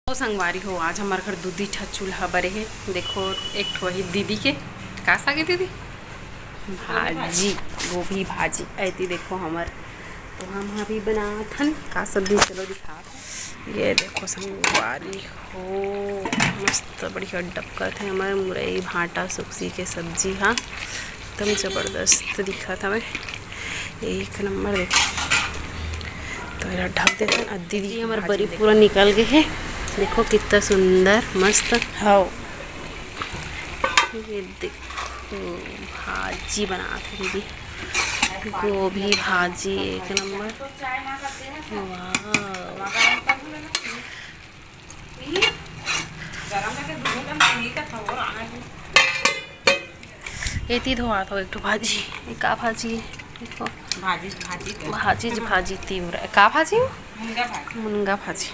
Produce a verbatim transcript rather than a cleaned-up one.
ओ संगवारी हो, आज हमर घर दू दी ठा चूल्हा बरे हे। देखो, एक ठो ही दीदी के, का साग हे दीदी? भाजी, गोभी भाजी। ऐती देखो हमर, तो हम अभी बनात हन का सब्जी, चलो दिखात हन। ये देखो संगवारी हो, मस्त बढ़िया डबकत हे हमर मुरई भांटा सुकसी के सब्जी हा, एकदम जबरदस्त दिखत हवे। एक नंबर देखो। तो एला ढक देथन। अद्दी दी ये हमर भाजी बरी देखो। पूरा निकल गए हे। देखो कितना सुंदर मस्त। हाव। ये देखो भाजी बनात हे दीदी। गोभी भाजी एक नंबर। वाह। एती धोआत हो एक ठो भाजी। ये का भाजी हे? देखो। भाजी, भाजी के। भाजी, भाजी तीवरा। का भाजी हो? मुनगा भाजी। मुनगा भाजी।